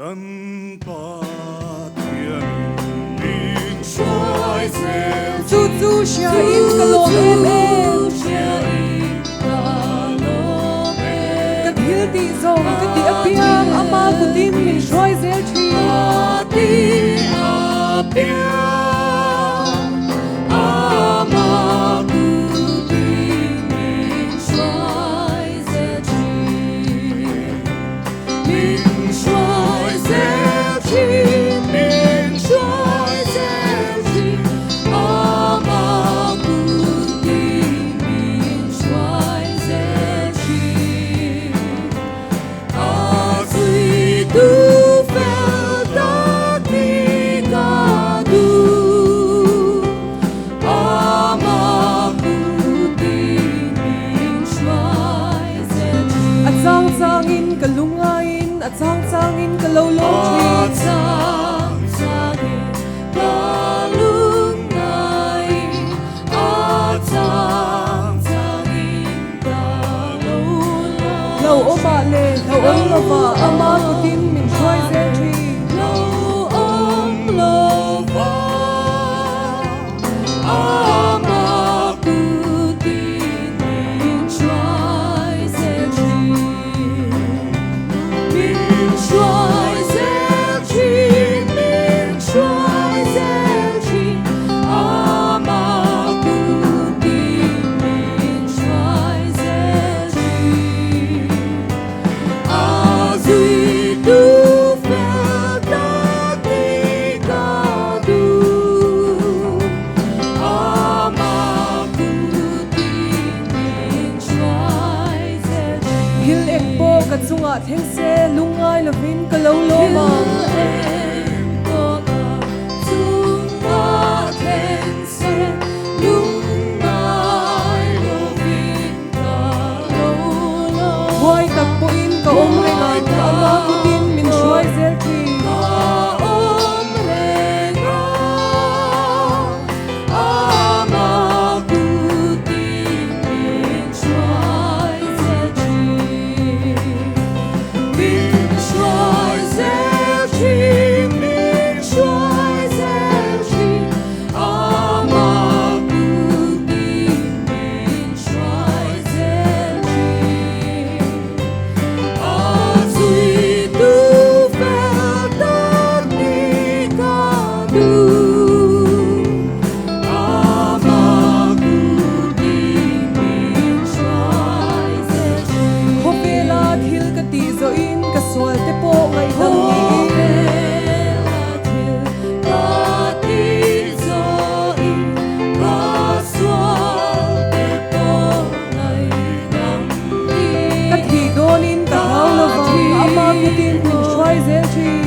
Kan Pathianin min hruai zel Chu chu hriain ka lawm em em. Ka thil tih zawng ka tih apiang ama kutin min hruai zel thin. A chang changin ka lungaiin a chang changin ka lo lawm thin. Lo awmah leh lo awm lovah ama kutin min hruai zel thin. Thil eng pawh ka chungah thleng se lungngai lovin ka lo lawm ang. Huai tak pawhin ka awm reng ang, ama kutin min hruai zel thin. Khawvela thil ka tih zawhin ka sual te pawh ngaihdam niin. Ka thih dawnin ka hlau lo vang, ama kutin min hruai zel thin.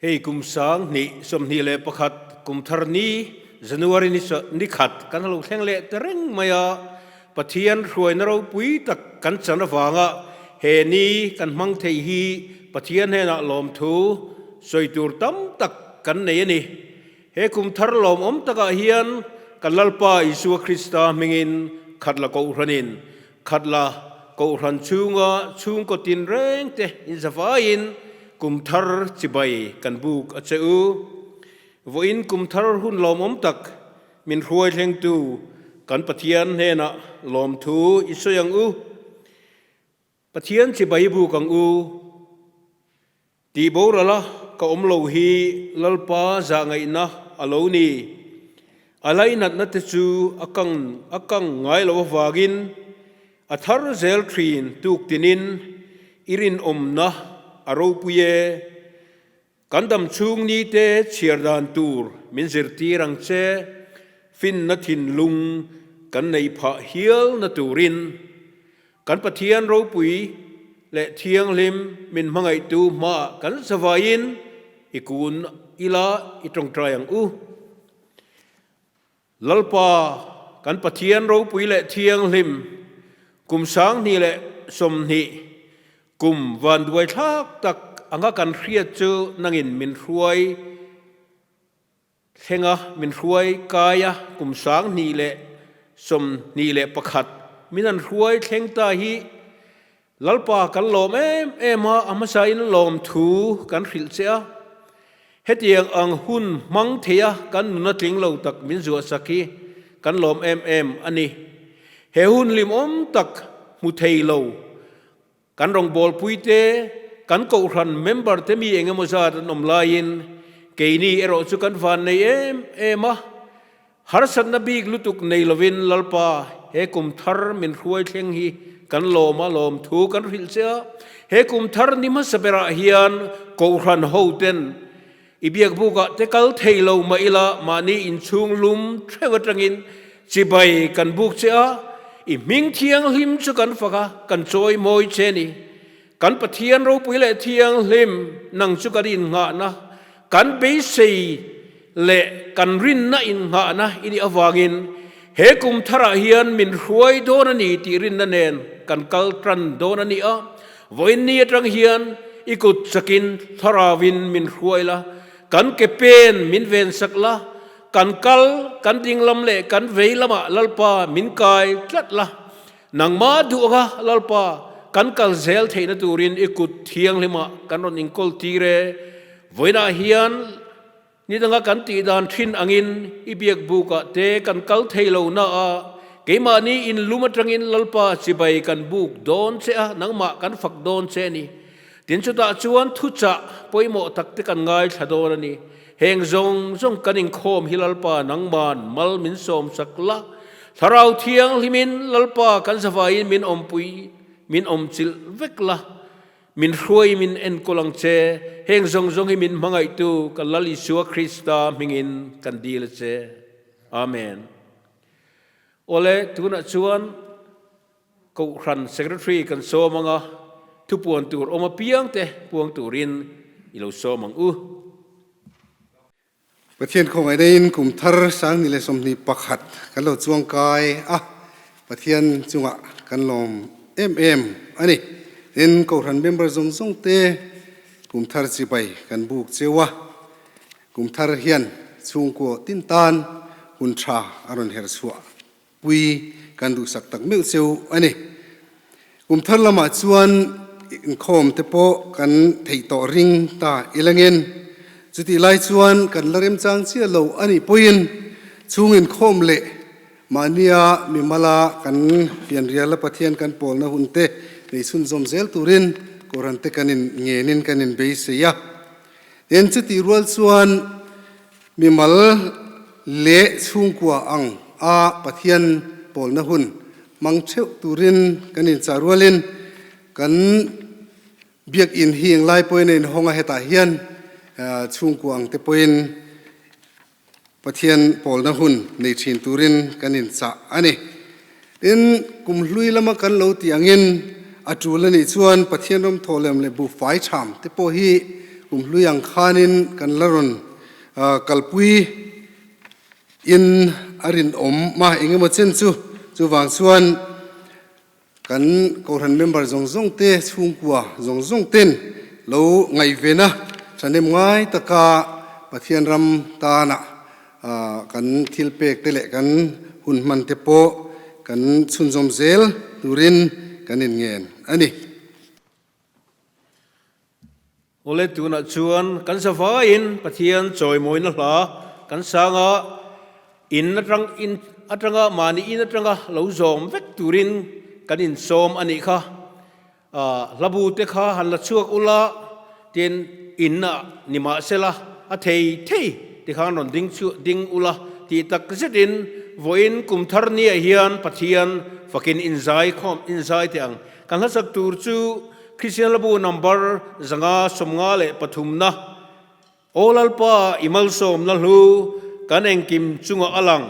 Hei kum 2021 kum thar ni January ni ni khat kan lo thleng leh ta reng mai a, Pathian hruaina ropui tak kan chan avanga he ni kan hmang thei hi Pathian hnenah lawmthu sawi tur tam tak kan nei a ni. He kum thar lawmawm takah hian kan Lalpa Isua Krista hmingin khatla kohhranin khatla kohhran chhunga chhungkaw tinreng te inzavaiin kum thar chibai kan buk a che u. Vawiin kum thar hun lawmawm tak min hruai thlengtu kan Pathian hnenah lawmthu i sawi ang u. Pathian chibai buk ang u. Tih borala ka awm lo hi Lalpa zah ngaihna a lo ni. A lainatna te chu a kang a kang ngai lo avangin a thar zel thin tuk tinin. i rinawmna a ropui e. Kan dam chhung nite chhiar dan tur min zirtir ang che, finna thinlung kan neih phah hialna turin. Kan Pathian ropui leh thianghlim min hmangaihtu hmaah kan zavaiin i kun ila i tawngtai ang u. Lalpa, kan Pathian ropui leh thianghlim, kum 2020 kum vanduai thlak tak anga kan hriat chu nangin min hruai thleng a, min hruai kai a, kum 2021 min han hruai thleng ta hi Lalpa kan lawm em em a, a hmasain lawmthu kan hrilh che a. Hetiang ang hun hmang theia kan nuna tling lo tak min zuahsak hi kan lawm em em a ni. He hun hlimawm tak hmu thei lo kan rawngbawlpuite, kan kohhran member te mi engemaw zat an awm laiin keini erawh chu kan vannei em em a. Harsatna bik lutuk nei lovin Lalpa, he kum thar min hruai thleng hi kan lawm a, lawmthu kan hrilh che a. He kum thar ni hmasa berah hian Kohhran hoten i biakbukah te kal thei lo mah ila mahni inchhung lum theuh atangin chibai kan buk che a, i hming thianghlim chu kan fak a, kan chawi mawi che ni. Kan Pathian ropui leh thianghlim nang chu kan innghahna, kan beisei leh kan rinna innghahna i nih avangin he kum tharah hian min hruai dawn a ni tih rinna nen kan kal tan dawn a ni a. Vawiin ni atang hian i kut chakin thlarauin min hruai la, kan ke pen min vensak la, kan kal kan dinglam leh kan vei lamah Lalpa min kai tlat la. Nangmah duh anga Lalpa, kan kal zel theihna turin i kut thianghlimah kan rawn inkawl tir e. Vawiinah hian ni danga kan tih dan thin angin i biak bukah te kan kal thei lo na a, keimahni inlum atangin Lalpa chibai kan buk dawn che a, nangmah kan fak dawn che a ni. Tin chutah chuan thuchah pawimawh tak te kan ngaithla dawn a ni. Heng zawng zawng kan inkhawm hi Lalpa nangman mal min sawmsak la, Thlarau Thianghlimin Lalpa kan zavaiin min awmpui, min awmchilh vek la, min hruai min enkawl ang che, heng zawng zawng hi min hmangaihtu ka Lal Isua Krista hmingin kan dil a che. Amen. Awle, tunah chuan Kohhran Secretary kan sawm anga thupuan tur awm apiang te puang turin i lo sawm ang u. Pathian khawngaihna in kum thar 2021 kan lo chuang kai a, Pathian chungah kan lawm em em a ni. Tin, Kohhran member zawng zawng te kum thar chibai kan buk cheu a, kum thar hian chhungkaw tin tan hun tha a rawn her chhuah. Pui kan duhsak tak meuh cheu a ni. Kum thar lamah chuan inkhawm te pawh kan theih tawh ring ta ilangin chutih lai chuan kan la remchang chiah lo a nih pawhin chhung inkhawm leh mahnia mimala kan fianriala Pathian kan pawlna hun te nei chhunzawm zel turin Kohhran te kan in ngenin kan in beisei a. Tin, chutih rual chuan Mimal leh chhungkua ang a Pathian pawlna hun hmang theuh turin kan inchah rualin kan biakinn hi englai pawhin a inhawng a, hetah hian chhungkua ang te pawhin Pathian pawlna hun nei thin turin kan inchah a ni. Tin, kum hlui lama kan lo tih angin a tul a nih chuan Pathian ram thawhlem leh buhfai tham te pawh hi kum hlui ang khanin kan la rawn kalpui in a rinawm a, eng emaw chen chu. Chuvang chuan kan Kohhran member zawng zawng te, chhungkua zawng zawng ten lo ngaihven a, thahnem ngai taka Pathian ram tana Kan thil pek te leh kan hun hman te pawh kan chhunzawm zel turin kan inngen a ni. Awle tunah chuan kan zavaiin Pathian chawimawina hla kan sang a, in atang in atanga mahni in atanga lo zawm vek turin kan insawm a nih kha. Hlabu te kha han la chhuak ula tin in ah ni mahsela a thei thei ti khan rawn ding chhuah ding ula tih tak zetin vawiin kum thar ni ah hian Pathian fakin inzai khawm inzai teh ang. Kan hlasak tur chu. Kristian Hlabu number 553 na Aw Lalpa i malsawmna hlu kan engkim chungah a lang.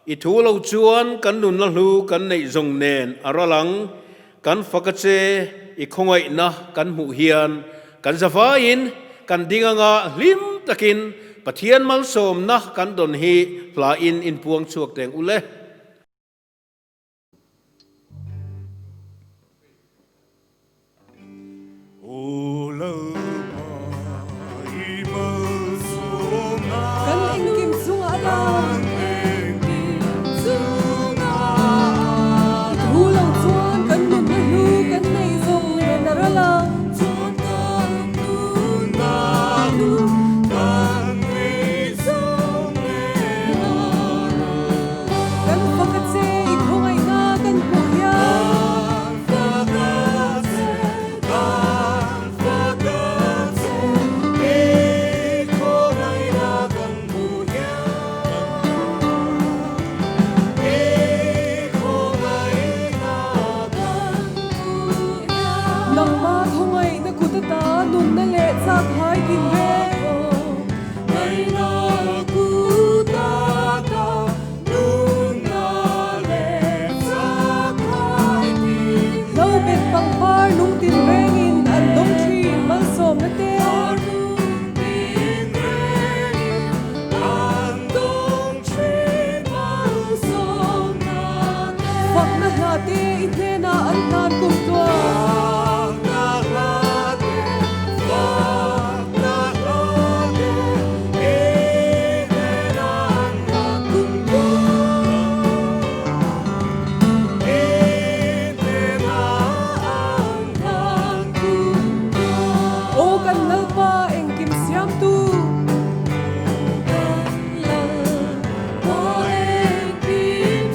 I thu lo chuan kan nunna hlu kan neih zawng nen a ral ang. Kan fak a che i khawngaihna kan hmuh hian kan zavaiin kan ding anga hlim takin Pathian malsawmna kan dawn hi hlain inpuang chhuak teng u le. Kan engkim chungah a lang. I thu lo chuan kan nunna hlu kan nei zawng nen a ral a. Kan fak a che i khawngaihna kan hmuh hian. Nangmah khawngaihna kut ata nunna leh chak hai tin reng. Lo bet pangpar lung tin rengin an dawng thin malsawmna te. Fakna hla te i hnenah an hlan kum tuah. Aw kan Lalpa engkim siamtu.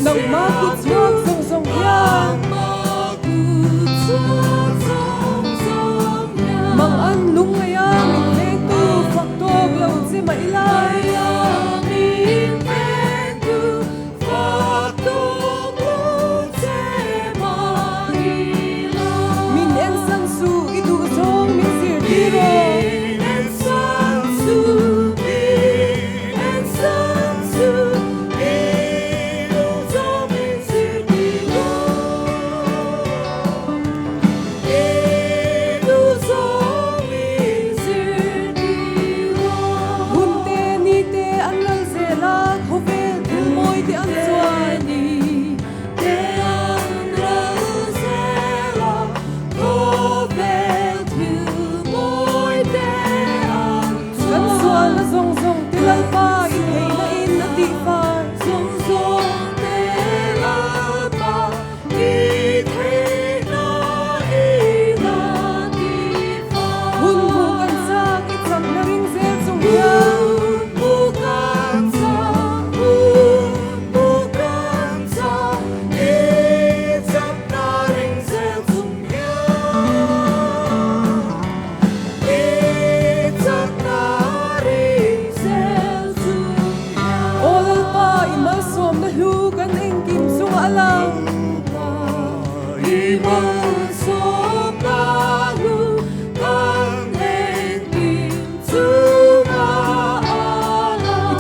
Nangmah kut chhuak zawng zawng hian. Mang an lung ngaih a min vengtu fak tawk lo che mah ila. Min en san suh i duh zawng min zirtir aw. Hun te ni te an lal zel a, khawvel thil mawi te an chuan. Kan sualna zawng zawng te Lalpa i theihna in a tihfai. Hun hmu kan chak i chakna ring zel chung hian. Aw Lalpa, i malsawmna hlu kan engkim chungah a lang. I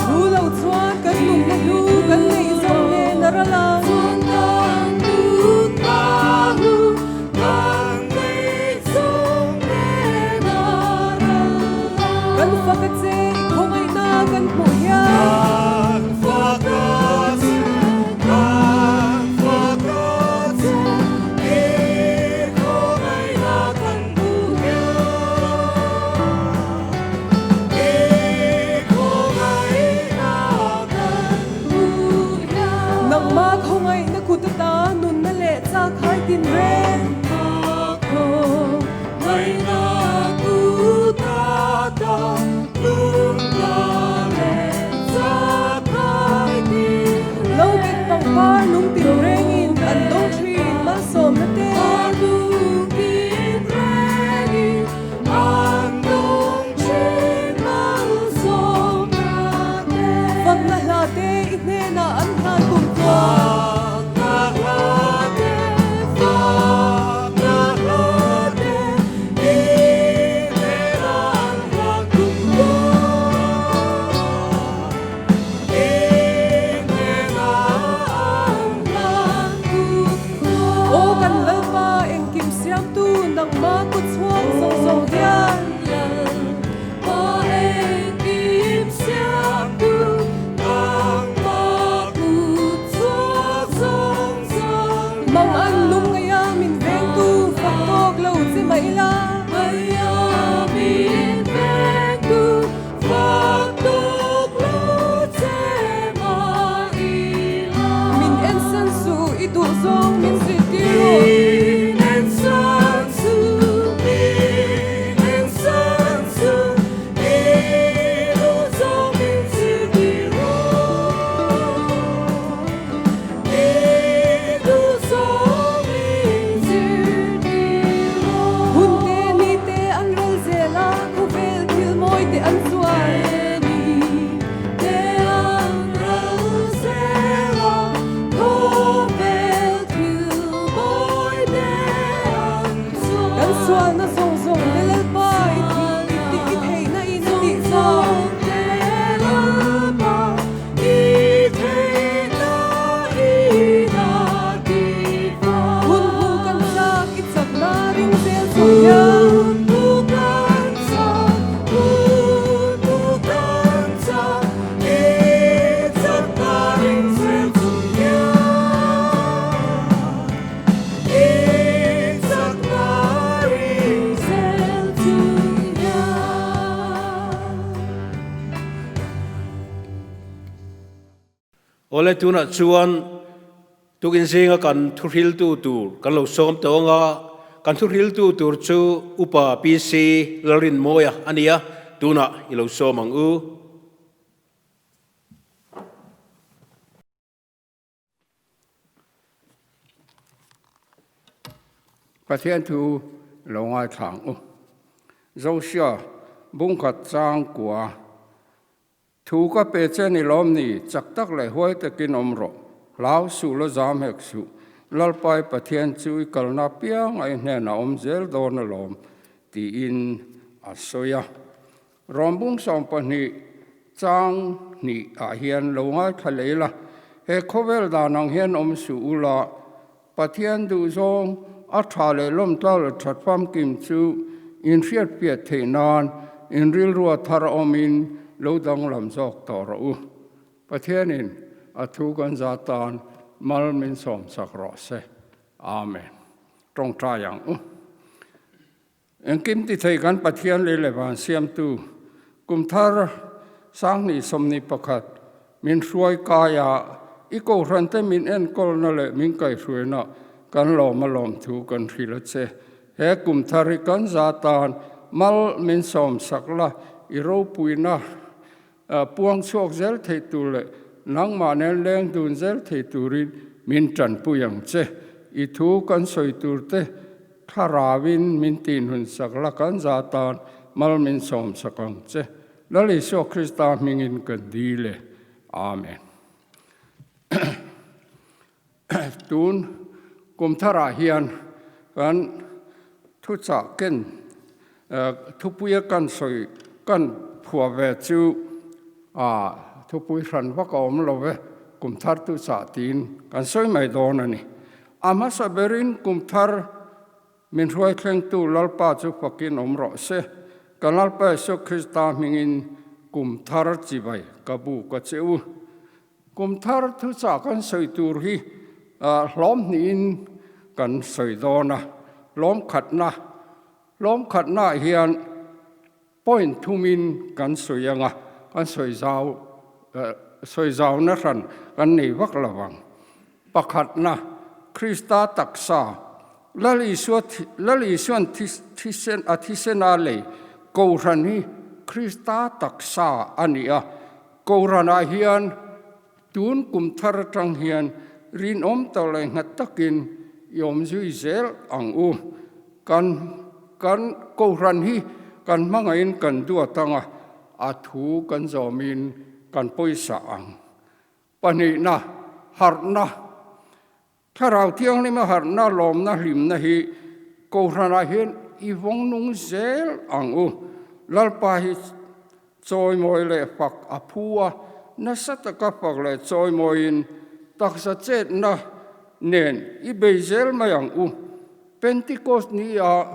thu lo chuan kan nunna hlu kan neih zawng nen a ral a. Kan fak a che i khawngaihna kan hmuh hian. Nangmah khawngaihna kut ata nunna leh chak hai tin reng. Lo bet pangpar lung tin rengin an dawng thin malsawmna te. Fakna hla te i hnenah an hlan kum tuah. Awle tunah chuan tukin zinga kan thuhriltu tur kan lo sawm tawh ang a, kan thuhriltu tur chu Upa PC Lalrinmawia a ni a, tunah i lo sawm ang u. Pathian thu lo ngaithla ang u. Joshua bungkhat chang kua Thu ka pe che ni lawm ni, chak tak leh huai takin awm rawh. Hlau suh la zam hek suh. Lalpai Pathian chu i kalna piang a i hnenah awm zel dawn alawm, tiin a sawi a. Rawmbung 12 chang hnih ah hian lo ngaithla leh ila, he khawvel dan ang hian awm suh ula, Pathian duhzawng a tha leh lawmtla leh that famkim chu inhriatfiah theih nan in rilrua thar awmin lo danglam zawk tawh rawh u. Pathianin a thu kan za tan mal min sawmsak rawh se. Amen. Tawngtai ang u. Engkim ti thei kan Pathian lei leh van siamtu kum thar 2021 min hruai kaia i kohhran te min enkawlna leh min kaihhruaina kan lawm a lawm thu kan hrilh a che. He kum thar hi kan za tan mal min sawm sak la, i ropuina puang chhuak zel thei tur leh nangmah nen leng dun zel thei turin min tanpui ang che. I thu kan sawi tur te thlarauin min tinhun sak la kan za tan mal min sawm sak ang che. Lal Isua Krista hmingin ka dil e. Amen. Tun kum tharah hian kan thuchah ken thupuia kan sawi kan phuah ve chu thupui hran vak a awm lo ve, kum thar thuchah tiin kan sawi mai dawn a ni. A hmasa berin kum thar min hruai thlengtu Lalpa chu fakin awm rawh se. Kan Lalpa Isua Krista hmingin kum thar chibai ka bu ka che u. Kum thar thuchah kan sawi tur hi hlawm hnihin kan sawi dawn a, hlawm khatna, hlawm khatnaah hian point thumin kan sawi ang a, kan sawi zau, sawi zauna hran kan nei vak lo ang. Pakhatna, Krista taksa, Lal Isua, Lal Isuan thisen, a thisena lei Kohhran hi Krista taksa a ni a, Kohhranah hian tun kum thar atang hian rinawm tak leh nghat takin i awm zui zel ang u. Kan kan Kohhran hi kan hmangaihin kan duat ang a, a thu kan zawmin kan pawisa ang. Pahnihna, harhna. Thlarau Thianghlima harhna lawmna hlimna hi Kohhranah hian i vawng nung zel ang u. Lalpa hi chawimawi leh fak a phu a, nasa taka fak leh chawimawiin taksa chetna nen i bei zel mai ang u. Pentecost ni a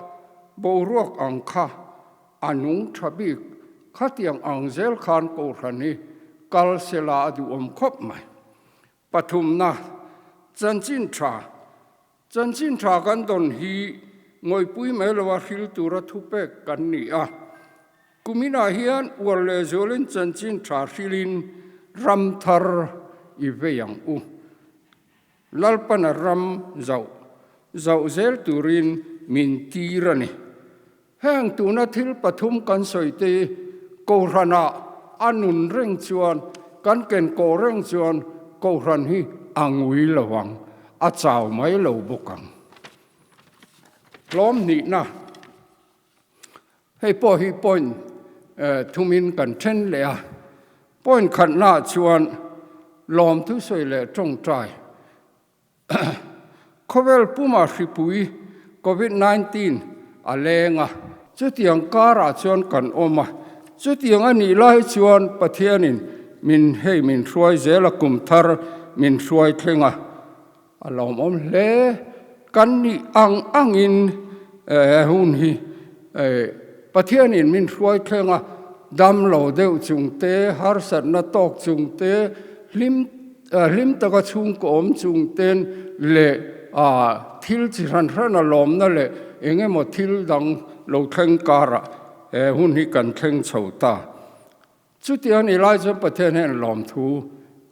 boruak ang kha a nung tha bik khatiang ang zel khan Kohhran hi kal sela a duhawm khawp mai. Pathumna, chanchin tha. Chanchin tha kan dawn hi ngawihpui mai loa hril tura thupek kan ni a. Kuminah hian uar leh zualin chanchin tha hrilin ram thar i vei ang u. Lalpana ram zauh zauh zel turin min tir a ni. Heng tuna thil pathum kan sawi te hi Kohhranah a nun reng chuan, kan ken kawh reng chuan Kohhran hi a ngui lo ang, a chau mai lo bawk ang. Hlawm hnihna, Hei pawh hi point thumin kan then leh a, point khatnaah chuan lawmthu sawi leh tawngtai Khawvel puma hripui Covid 19 a leng a. Chutiang karah chuan kan awm a, chutiang a nih lai chuan Pathianin min hei min hruai zel a, kum thar min hruai thleng a, a lawmawm hle. Kan nih ang angin he hun hi Pathianin min hruai thleng a, dam lo deuh chung te, harsatna tawk chung te, hlim Hlim taka chhungkaw awm chung ten leh thil chi hran hrana lawmna leh eng emaw thil dang lo thleng karah he hun hi kan thleng chho ta. Chutiang ni lai chuan Pathian hian lawmthu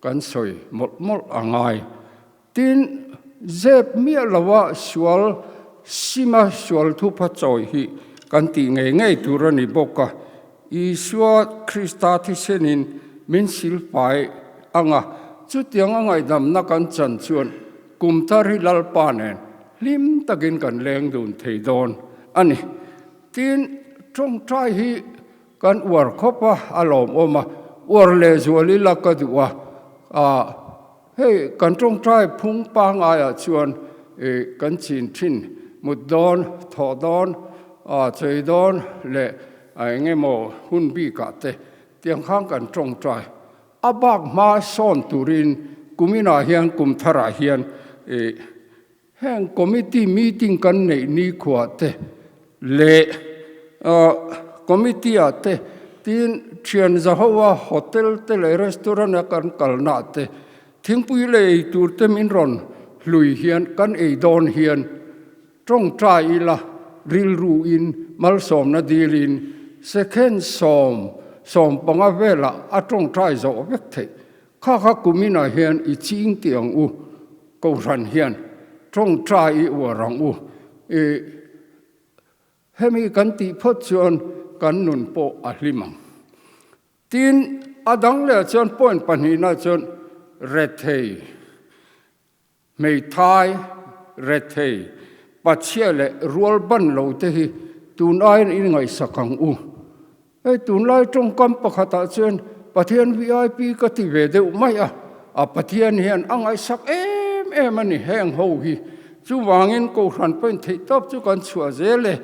kan sawi mawlh mawlh a ngai. Tin, zep miah loa sual sima sual thupha chawi hi kan tih ngei ngei tur a ni bawk a. Isua Krista thisenin min silfai ang a, chutiang a ngaihdamna kan chan chuan kum thar hi Lalpa nen hlim takin kan leng dun thei dawn a ni. Tin, tawngtai hi kan uar khawp a, a lawmawm a, uar lehzual ila ka duh a, ah hei kan tawngtai phung pangaiah chuan ih kan chin thin, mut dawn, thawh dawn, ah chei dawn leh a eng emaw hun bikah te tiang khan kan tawngtai. A bak hma sawn turin kuminah hian kum tharah hian ih Heng committee meeting kan neih nikhua te leh committee ah te tin thian zahoa hotel te leh restaurant a kan kalna te thingpui leh ei tur te min rawn hlui hian kan ei dawn hian tawngtai ila rilru in malsawmna dilin second 15 velah a tawngtai zawh vek theih. Kha kha kuminah hian i ching tih ang u. Kohhran hian tawngtai i uar ang u. I hemi kan tih phawt chuan kan nun pawh a hlim ang. Tin, a dang leh chuan point pahnihna chuan rethei, hmeithai, rethei, pachhia leh rual ban lo te hi tun aiin i ngaihsak ang u. Hei tunlai tawngkam pakhatah chuan Pathian vip ka ti ve deuh mai a, a Pathian hian a ngaihsak em em a ni heng ho hi. Chuvangin Kohhran pawhin theih tawp chu kan chhuah zel e,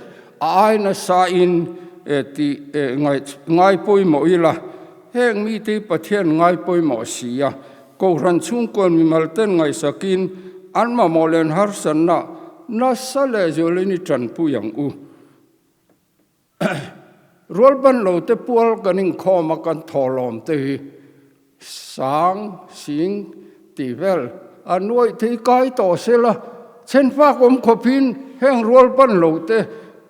a ai nasa in tih ngai pawimawh ila, heng mite hi Pathian ngai pawimawh si a, Kohhran chhungkuan mimal ten ngaihsakin an mamawh leh an harsatna nasa leh zualin i tanpui ang u. Rualban lo te pual kan inkhawm a kan thawhlawm te hi sang sing tih vel a nuaih thei kai tawh sela chhenfak awm khawpin heng rualban lo te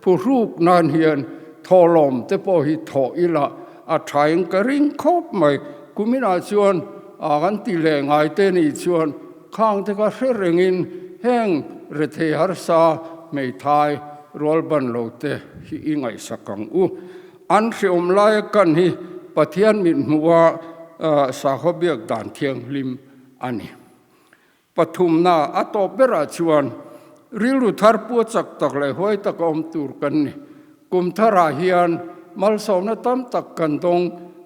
phuhruk nan hian thawhlawm te pawh hi thawh ila a thain ka ring khawp mai. Kuminah chuan a kan ti leh ngai te nih chuan khang te kha hre rengin heng rethei harsa hmeithai Rualban lo te hi i ngaihsak ang u. An hreawm laia kan hi Pathian mit hmuha sakhaw biak dan thianghlim a ni. Pathumna a tawp berah chuan rilru thar pua chak tak leh huai taka awm tur kan ni. Kum tharah hian malsawmna tam tak kan dawng,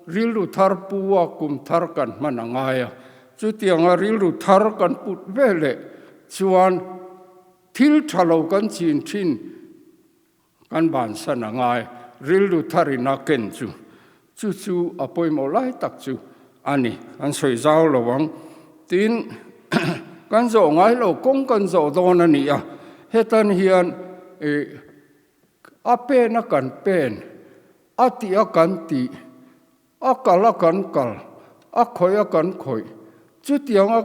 rilru thar pua kum thar kan hman a ngai a. Chutianga rilru thar kan put veleh chuan Thil tha lo kan chin thin kan bansan a ngai, rilru tharin a ken chu. Chu chu a pawimawh lai tak chu a ni, kan sawi zau lo ang. Tin, kan zawh ngai lo, kawng kan zawh dawn a ni a, hetan hian ih a pen a kan pen, a tih a kan tih, A kal a kan kal, a khawih a kan khawih. Chutianga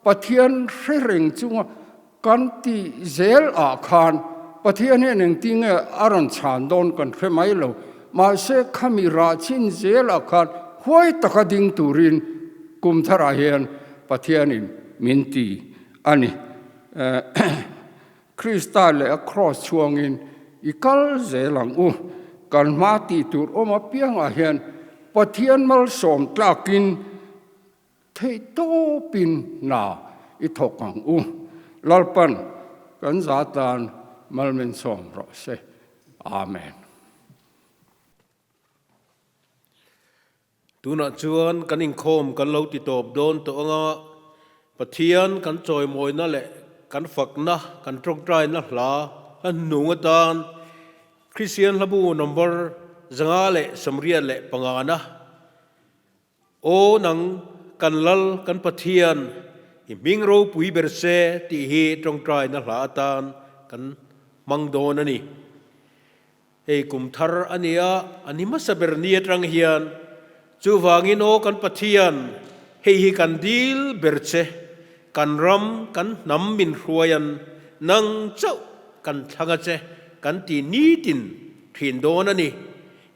Pathian hre reng chunga kan tih zel ah khan Pathian hian engtin nge a rawn chhan dawn kan hre mai lo. Mahse khami rah chin zel ah khan huai taka ding turin kum tharah hian Pathianin min ti a ni. Krista leh a kraws chhuangin i kal zel ang u. Kan hma tih tur awm apiangah hian Pathian malsawm tlakin theihtawpin hna i thawk ang u. Lalpan kan za tan malmin sawm rawh se. Amen. Tunah chuan kan inkhawm kan lo ti tawp dawn tawh anga Pathian kan chawimawina leh kan fakna, kan tawngtaina hla hla hnung atan Kristian hlabu number 595 na Aw nang kan Lal kan Pathian i hming ropui ber se tih hi tawngtaina hla atan kan hmang dawn a ni. Hei kum thar a nia, a ni hmasa ber ni atang hian chuvangin aw kan Pathian, hei hi kan dil ber che, kan ram, kan hnam min hruaian nang chauh kan thlang a che kan ti nitin thin dawn a ni.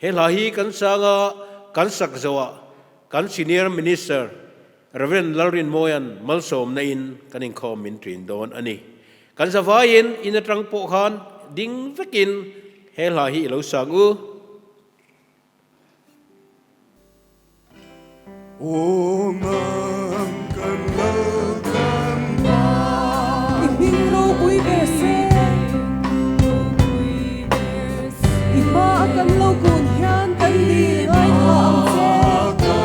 He hla hi kan sanga kan sak zoah kan Senior Minister. Rev. Lalrinmawia'n malsawmna in kan inkhawm min ṭin dawn a ni. Kan zavaiin in aṭang pawh khan ding vekin he hla hi i lo sang u. Aw nang kan lal kan pa. I hming ropui ber se. I hma a kan lo kun hian kan dil ngaithla ang che.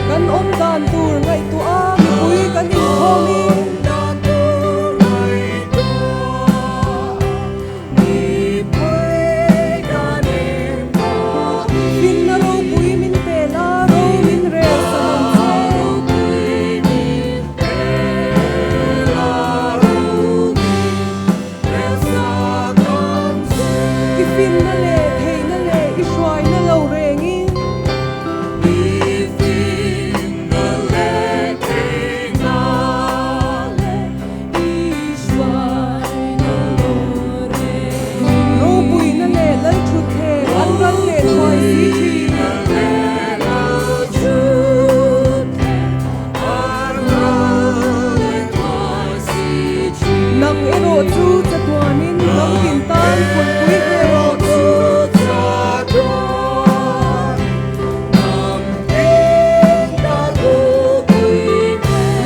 Kan awm dan tur ngaihtuah a mipui kan inkhawm in. Finna ropui min pe la, ro min rel sa ang che. I finna leh theihna leh i hruaina lo rengin. Ropuina leh Lalthutthleng an ral leh thuai si thin. Nang erawh chu chatuanin hnam tin tan kulhpui hle.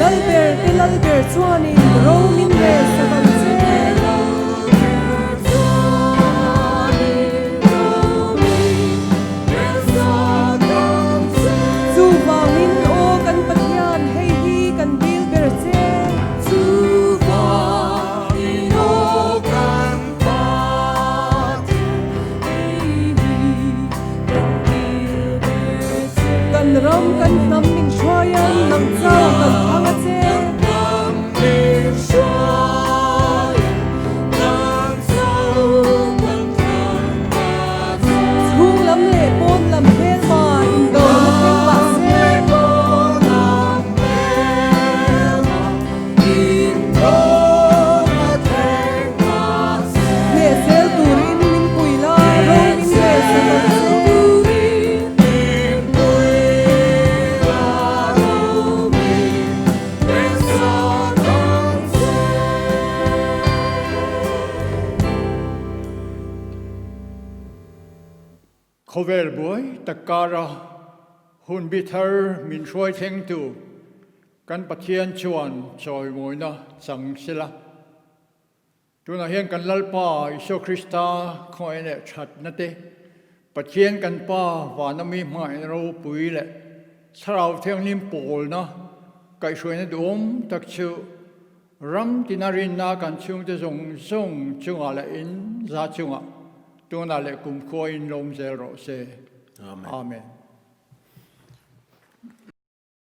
Lalber te Lalber chuanin ro min rel sak ang che. Chuvangin aw kan Pathian hei hi kan dil ber che. Kan ram kan hnam min hruai a nang chau kan thang a che. Chhung lam leh pawn lam hmelma indo na thleng mah se. Hneh zel turin min pui la, ro min rel sak ang che. Khawvel buai tak kara hun bi thar min hruai thlengtu kan Pathian chuan chawimawina chang sela. Tunah hian kan Lalpa Isua Krista khawngaih leh thatna te, Pathian kan Pa vana mi hmangaihna ropui leh Thlarau Thianghlim pawlna kaihhruaina duhawm tak chu ram tina rinna kan chhungte zawng zawng chungah leh in za chungah tunah leh kumkhua in lawm zel rawh se. Amen.